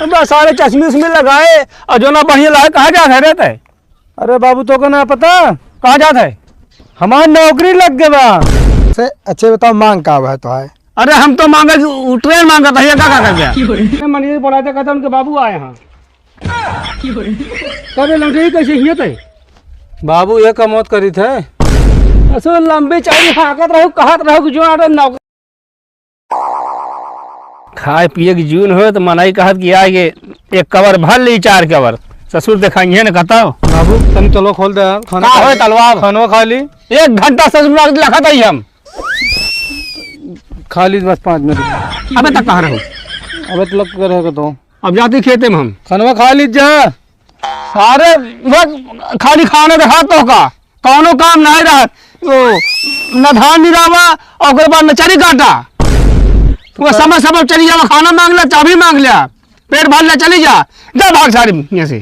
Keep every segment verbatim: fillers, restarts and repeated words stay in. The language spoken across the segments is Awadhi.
अबे सारे चश्मे उश्मे लगाए और जो ना बढ़िया लाए, कहाँ जात है रे तै? अरे बाबू, तोका ना पता? कहाँ जात है? हमार नौकरी लग गए बा। से अच्छे बताओ, मांग का है तो है? अरे हम तो मांगे कि उ ट्रेन मांगत है, ये का, का कर गया? अरे मनीष बोला था, कहता उनके बाबू आए हैं। तबे लौटे ही कैसे हियत है? बाबू ये का मौत करी थे। असो लंबी चौड़ी हाकत रहो, कहत रहो कि जो आटे नौकरी। खाए पिए की जून हो तो मनई कहत कि आए के एक कवर भर ली, चार कवर। ससुर देखाइए न कहता हो। बाबू, तनी तलवा खोल दे यार, खाना का खा होए ली। तलवा? खानवा खा ली। एक घंटा ससुर लखत आई हम। खा ली बस पाँच मिनट। अबे तक कहाँ रहो? अबे तलक कर रहे तो। अब जाती खेते में हम। खानवा खा ली जा। सारे वक्त खाली खाने के हाथ तो का, कौनो काम नहीं रहत। वो न धान निरावा और ओकरे बाद न चरी काटा। वो समय समय चली जावा, खाना मांग लिया, चाबी मांग लिया, पेट भर लिया, चली जा, जा भाग सारी यहाँ से।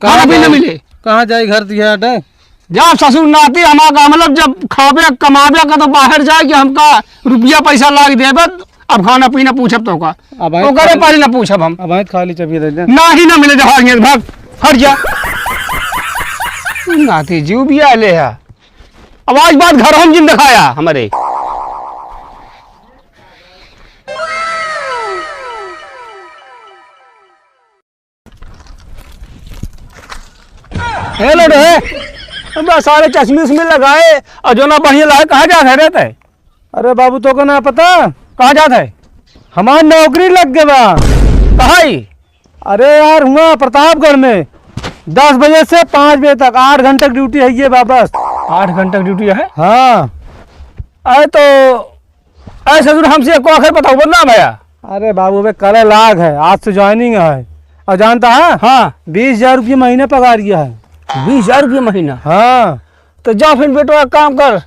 खाना पीना मिले। कहाँ जाई घर दिया हटे? जब ससुर नाती हमारा का मतलब जब खाबे कमाबे का तो बाहर जाए कि हमका रुपया पैसा लाग देबे, अब खाना पीना पूछब तो का? अब आए ओकरे खाली पारी ना पूछब हम। अब आए खाली चबिया दे दे। ना ही ना मिले जहाज में भाग, हट जा। नाती जीव भी आले है। अब आज बात घर हम जिन दिखाया हमारे। हेलो रे, अब सारे चश्मे उश्मे लगाए और जो ना बढ़िया लाए, कहाँ जा रहे थे? अरे बाबू, तोका ना पता? कहाँ जात है? हमार नौकरी लग गए बा। कहाँ ही? अरे यार, हुआ प्रतापगढ़ में दस बजे से पाँच बजे तक आठ घंटे की ड्यूटी है ये बा बस। आठ घंटे की ड्यूटी है? हाँ। अरे तो, अरे ससुर, हमसे एको आखिर बताओ, बदनाम है यार। अरे बाबू, अबे करे लाग है, आज से ज्वाइनिंग है। और जानता है? हाँ। बीस हजार रुपये महीने पगार किया है। बीस हजार रुपये महीना? हाँ। तो जा फिर बेटवा, एक काम कर,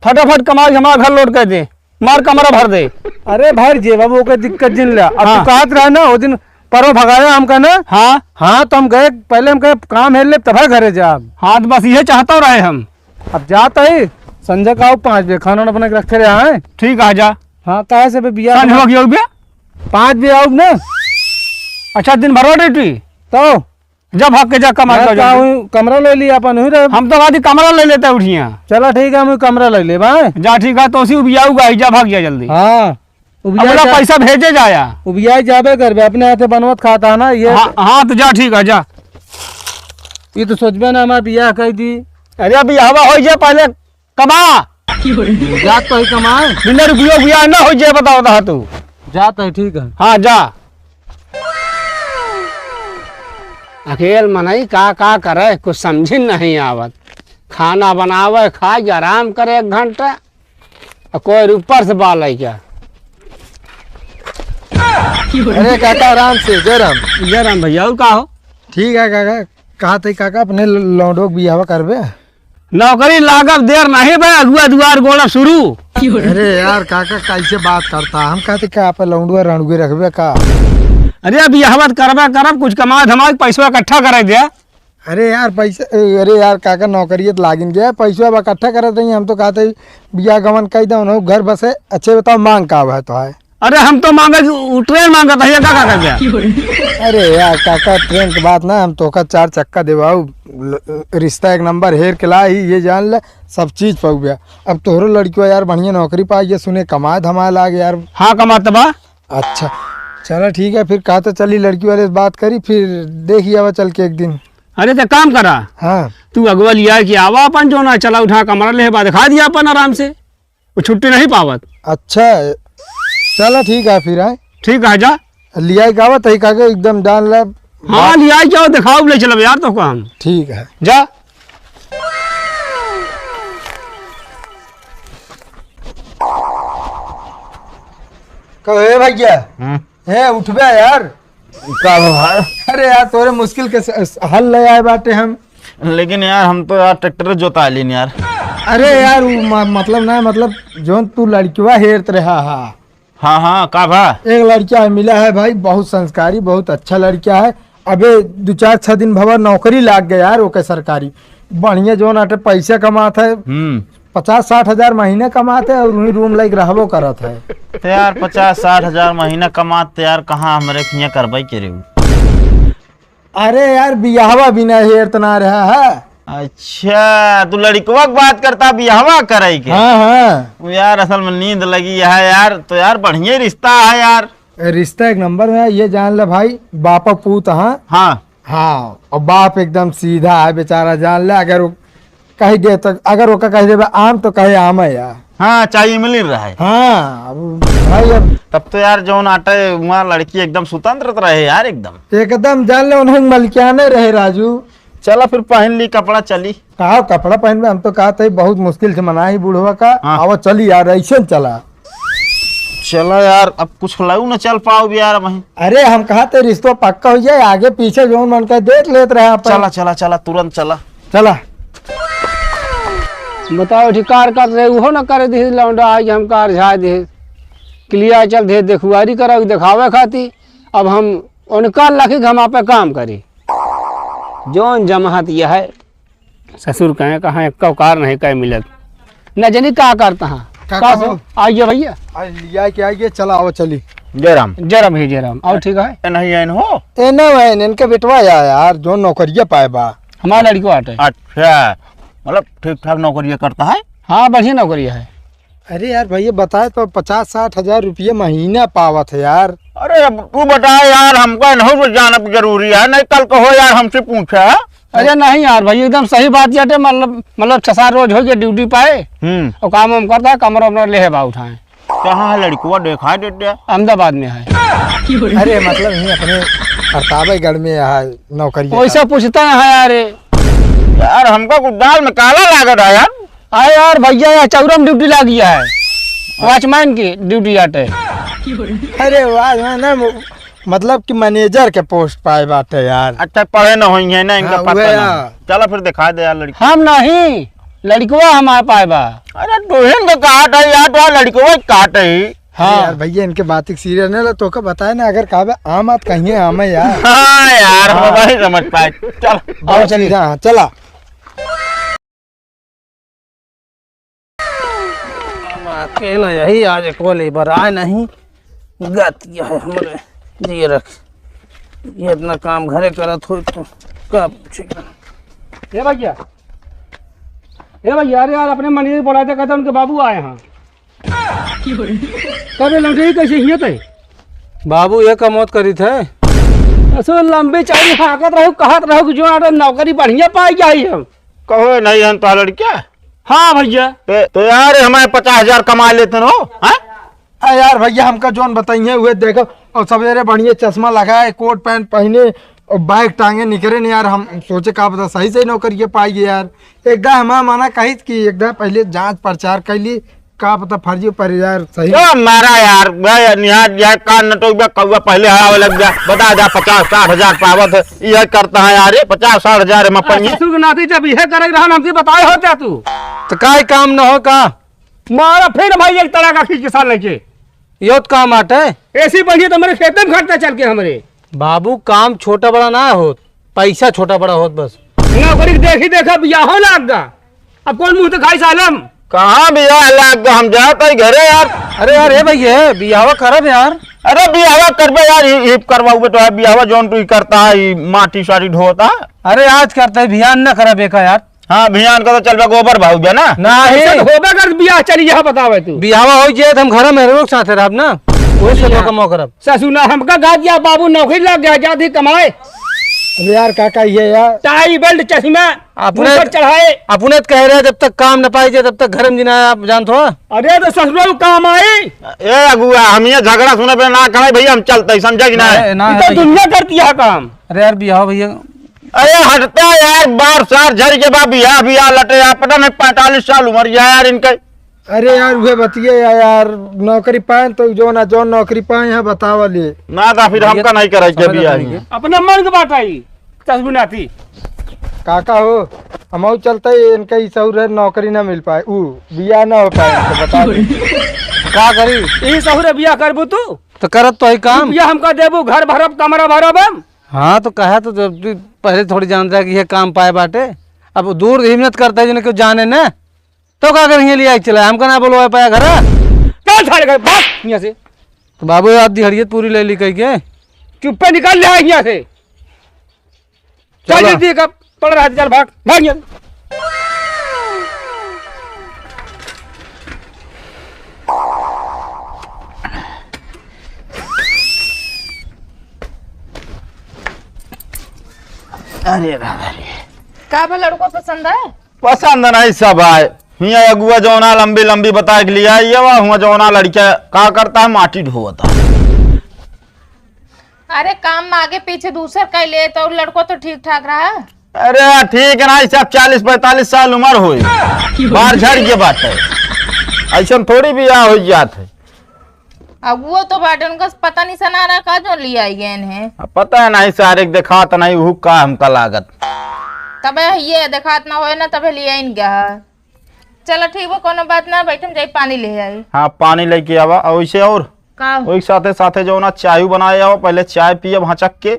फटाफट कमा के हमारा घर लोड कर दे, मार कमरा भर दे। अरे भर जे बाबू, ओके दिक्कत जिन ले। अब हाँ। तू कहत रहा ना, वो दिन परवा भगाया हमका ना। हाँ। हाँ, तो हम गए, पहले हम कहे काम हेर ले, तब घरे जा। हाँ, तो बस ये चाहता रहे हम। अब जात ही, संझा का आओ पाँच बजे, खाना वाना बना के रखे रहे हैं। ठीक है, जा। हाँ, काहे से बे बिया संझा बना- हो गया बे? पाँच बजे आओ ना। अच्छा, दिन भर ड्यूटी? तो जब हक के जा कमा मैं के का जा। हूँ, कमरा ले लिया अपन, हुई रहे। हम तो आदि कमरा ले लेते उठिया। चला ठीक है, हम कमरा ले ले भाई। जा ठीक है, तो उसी उबियाऊ गाई, जा भाग जा जल्दी। हाँ, उबिया अपना जा-, पैसा भेजे जाया। उबिया जाबे करबे, अपने हाथे बनवत खाता है ना ये। हाँ, हाँ, तो जा ठीक है, जा। ये तो सोचबे ना हमार बियाह कह दी। अरे बियाहवा हो जाए पहले, कमा। जात तो ही कमाए। बिना रुपयो बियाह ना हो जाए, बताओ तो तू। जात है, ठीक है। हाँ, जा। अकेल मनई का, का करे, कुछ समझिन नहीं आवत। खाना बनावे, खाए, आराम करे एक घंटा, और कोई ऊपर से बाल आई क्या? अरे काका, आराम से, जय राम। जय राम भैया, और का हो? ठीक है काका, कहा थे काका, अपने लौंडो के बियाह करबे? नौकरी लागब देर नहीं बे, अगुआ दुआर गोड़ब शुरू। अरे यार काका, कैसे बात करता? हम कहते का आप लौंडुआ रांडुए रखबे का? अरे बियाहवा त करबे करब, कुछ कमा धमा के पैसवा इकट्ठा करे दे। अरे यार पैसा, अरे यार काका, नौकरी तो लागिन गया, पैसवा अब इकट्ठा करत रही। हम तो कहते बियाह गवन कह दो ना, घर बसे। अच्छे बताओ, मांग का है तो है? अरे हम तो मांगे कि उ ट्रेन मांगत है, ये का, का कर गया? अरे यार काका, ट्रेन की बात ना, हम तोका चार चक्का देवाऊ, ल-, रिश्ता एक नंबर हेर के ला ही, ये जान ले, सब चीज पाऊ गया। अब तोहरो लड़कियों यार बढ़िया नौकरी पा गया, सुने कमाए धमाए लाग यार। हाँ, कमात बा। अच्छा, चला ठीक है, फिर कहा तो चली लड़की वाले से बात करी, फिर देखी आवा चल के एक दिन। अरे तो काम करा। हाँ। तू अगवा लिया कि आवा अपन जो ना चला उठा कमरा ले बा, दिखा दिया अपन आराम से। वो छुट्टी नहीं पावत। अच्छा, चला ठीक है फिर, आए। ठीक है, जा। लिया के आवत है काके एकदम जान ले। हाँ, लिया के आओ, दिखाओ, ले चलब यार तो काम। ठीक है। जा। कहो, ए भैया, हम्म। ए, उठबे यार। का बा भाई? अरे यार, तोरे मुश्किल के स-, स-, हल ले आए बाटे हम। लेकिन यार, हम तो यार ट्रैक्टर जोता लीन यार। अरे यार, उ म-, मतलब ना, मतलब जोन तू लड़किवा हेरत रहा हा। हाँ, हाँ, का भा? एक लड़का है, मिला है भाई, बहुत संस्कारी, बहुत अच्छा लड़का है। अबे दो चार छह दिन भवा नौकरी लाग गया यार, ओके सरकारी। बढ़िया जोन आटे पैसा कमात है। हम्म। पचास साठ हजार महीने कमात है और वहीं रूम लाइक रहबो करत है। तो यार, पचास साठ हजार महीना कमात तो यार, कहाँ हमरे खियाँ करबई के रे उ? अरे यार, बियाहवा बिना हेरत ना रहा है। अच्छा, तू लड़िकवा के बात करता, बियाहवा करइ के? हाँ, हाँ। यार, असल में नींद लगी है यार, तो यार, बढ़िया रिश्ता है यार। ए, रिश्ता एक नंबर में है, ये जान ले भाई, बापा पूत, हाँ। हाँ। हाँ, और बाप एकदम सीधा है बेचारा, जान ले, अगर वो कह दे तो, अगर ओका कह देबे आम तो कहे आम है यार। हाँ, चाहे इमली रहे। हाँ, अब भाई अब तब तो यार जौन आटे वहाँ लड़की एकदम स्वतंत्र रहे यार एकदम। एकदम जान ले उन्हें मलिकाने रहे राजू। चला फिर पहन ली कपड़ा चली। कहा कपड़ा पहनबे, हम तो कहा था बहुत मुश्किल से मना ही बूढ़वा का। हाँ। आवा चली यार, ऐसे न चला। चला यार, अब कुछ लऊ न चल पाओ भी यार वहीं। अरे हम कहा थे रिश्तो पक्का हो जाए, आगे पीछे जौन मन का देख लेत रहे अपन। चला, चला, चला, तुरंत चला। चला। बताओ, ठीक कार कर रहे, उहो न करे दिहे लौंडा, आज हम कार झाड़ दिहे। क्लियर चल दे, देखुआरी करा, देखावे खाती। अब हम उनका लखी घमा पे काम करी। जौन जमात यह है, ससुर कहें कहाँ एक्को कार नहीं कहे मिलत। न जनी का करता हाँ। काका का हो? हो? आइए भइया। आ, लिया के आइए, चला आओ चली। जय राम। जय राम भइया, जय राम। और ठीक है? ए, नहीं आइन हो? ए, ना बहन, इनके बेटवा या यार, जो नौकरिया पाए बा। हमारा लड़को आटे। अच्छा, मतलब ठीक ठाक नौकरिया करता है? हाँ, बढ़िया नौकरिया है। अरे यार भइया, बताए तो पचास साठ हजार रुपये महीना पावत है यार। अरे अब तू बता यार, हमको इनहू से जानब जरूरी है, नहीं कल कहो यार हमसे पूछा। अरे नहीं यार भइया, एकदम सही बात जाटे, मतलब, मतलब छह सात रोज हो गए ड्यूटी पाए। हम्म। और काम वाम करता है, कमरा वमरा ले है बा उठाए। कहाँ है लड़कुआ, दिखाई देते हैं? अहमदाबाद में है। अरे मतलब यहीं अपने प्रतापगढ़ में है नौकरी। वैसा पूछता है यार। यार हमका कुछ दाल में काला लागत है यार। अरे यार भइया, यह चौरा में ड्यूटी लाग गया है, वॉचमैन की ड्यूटी आटे। अरे वाह, ना, ना, मतलब कि मैनेजर के पोस्ट पाए बाटे यार। अच्छा, पढ़े न होइहैं ना, इनका हाँ, पता उहे ना। यार। चला फिर दिखा दे यार लड़की। हम नहीं, लड़कवा हमारे पाए बा। अरे तोहिन के काट है यार, तो लड़कवा के काट है। हाँ। अरे यार भइया, इनके बात एक सीरियस नहीं ला, तोका बताए ना, अगर कहबे आम आत कहिए आम है यार। हाँ यार, हम हाँ। नहीं समझ पाए। चल। आओ चलिए, हाँ, चला। हम अकेला यही आज एको लेबर आए नहीं, गत यह है हमरे जियरक। ये इतना काम घरे करत हो तो का पूछेगा। ए भइया, ए भइया, अरे यार, अपने मैनेजर बोलाए थे, कहते उनके बाबू आए हैं। तब ये लौंडे कैसे हियत है? बाबू, ये का मौत करी थे? असो लंबी चौड़ी हाँकत रहू, कहत रहू कि जो आटे नौकरी बढ़िया पाई जाई हम। कहो नहीं हन तो लड़किया? हाँ भइया। तो, तो यार हमारे पचास हजार कमा लेते हो, हाँ? आ यार भइया, हमका जौन बताइए हुए देखो, और सवेरे बढ़िया चश्मा लगाए, कोट पैंट पहने, और बैग टांगे निकरे नहीं यार। हम सोचे का पता सही सही नौकरी के पाइए यार। एक दा हमारा मना कही कि एक दा पहले जांच प्रचार कर ली, का पता फर्जी पर यार सही। तो मारा यार, भाई निहार यार कान न टोक बे, कौआ पहले हवा लग गया। बता जा, पचास साठ हजार पावत है, यह करता है यार, ये पचास साठ हजार में आ, पाइए। ससुर के नाती जब यह करे रहन, हमसे बताए होते तू। तो काहे काम न हो का? मारा फिर भाई एक तड़ाका खींच के साल लेके। यो तो काम आटे। ऐसी बढ़िया तो मेरे खेते में खटता चल के हमरे। बाबू, काम छोटा बड़ा ना होत, पैसा छोटा बड़ा होत बस। नौकरी के देखी देखा बियाह लाग गा। अब कौन मुंह दिखाई सालम? कहाँ बियाह लाग गा? हम जात हई घरे यार। अरे यार, हे भइया, बियाहवा करब यार। अरे बियाहवा करबे यार, ई, ई करवाउबे तो है बियाहवा, जौन तू ई करता है, ई माटी साटी ढोता। अरे आज करते हैं, बिहान न करब एका यार। हाँ, बिहान का तो चलबे गोबर भाऊ बे ना। ना, ऐसे हे। तो होबे कर बियाह चली यहाँ बतावे तू। बियाहवा हो जे, हम घर में लोग साथे रहब ना। वो से लोग कमाओ करब। ससुर ना हमका गा दिया, बाबू नौकरी लग गया, जाती कमाए। अरे यार, का का ये यार? टाई बेल्ट चश्मा, अपने ऊपर चढ़ाए। अपने तो कह रहे, जब तक काम न पाई जाए, तब तक घर में जीना है, आप जानत हो। अरे तो ससुर काम आई। ए अगुआ, हम ये झगड़ा सुने पे ना करे भइया, हम चलते ही, समझे कि ना? अरे, ना ये है तो भइया। दुनिया करती है काम। अरे यार, बियाह भइया। अरे हटता यार, बार सार झर के बा, बियाह, बियाह लटे यार, पता नहीं पैंतालीस साल उम्र है यार इनके। अरे यार, उहे बतिये या-, यार, नौकरी पाए तो जो ना, जो नौकरी पाए हैं, बतावा ले। ना, तो फिर भैया, हमका नहीं कराई के समझ बियाह नहीं ही। के। अपने मन के बात आई, तसबी नाती। काका हो, हमहू चलते, इनका ई सहूर है, नौकरी ना मिल पाए, ऊ बियाह ना हो पाए, तो बता दे। का करी? ई सहूर है, बियाह करबू तू? तो करत तो ही काम। बियाह हमका देबू, घर भरब, कमरा भरब हम। हाँ, तो कहा तो जब तू पहले थोड़ी जानता है कि ये काम पाए बाटे, अब दूर हिम्मत करता है, जिन्हें क्यों जाने ना। तो का कर हियाँ लिया चला, हमका ना बोलो पाया घर। चल साले घर, भाग यहाँ से। तो बाबू, आप दिहड़ियत पूरी ले ली कही के। चुप्पे निकल ले यहाँ से। चल चला। जल्दी का, पड़ रहा है, चल भाग, भाग यहाँ। अरे राधा रे। का बा, लड़को पसंद है? पसंद नहीं सब आए। हियाँ अगुआ जौना लंबी लंबी बताए के लिए आई है, हुआ जौना लड़का का करता है, माटी ढोता है। अरे काम में आगे पीछे दूसर कर ले तो लड़को तो ठीक ठाक रहा। अरे ठीक है ना, सब चालीस पैंतालीस साल उम्र होई, बार झड़ के बात है, ऐसा थोड़ी बियाह हो जात है। अब वो तो बाटे, उनका पता नहीं सना रहा का जो लिया आई गए हैं। अब पता है नहीं सारे के देखात नहीं, वो का हमका लागत। तबे ये देखात ना होए ना, तबे लिया इन गया। चलो ठीक बा, कोनो बात ना, बैठम जाई पानी ले आई। हाँ, पानी लेके आवा। और वैसे और का? वही साथे साथे जो ना चाय बनाए आवा, पहले चाय पियब हचक के,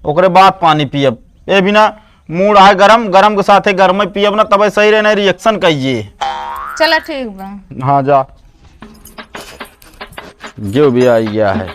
ओकरे बाद पानी पियब। ए बिना मूड है गरम, गरम के साथे गरम पियब ना, तबे सही रहे, नहीं रिएक्शन कहिए। चलो ठीक बा। हाँ जा, जो भी आई गया है।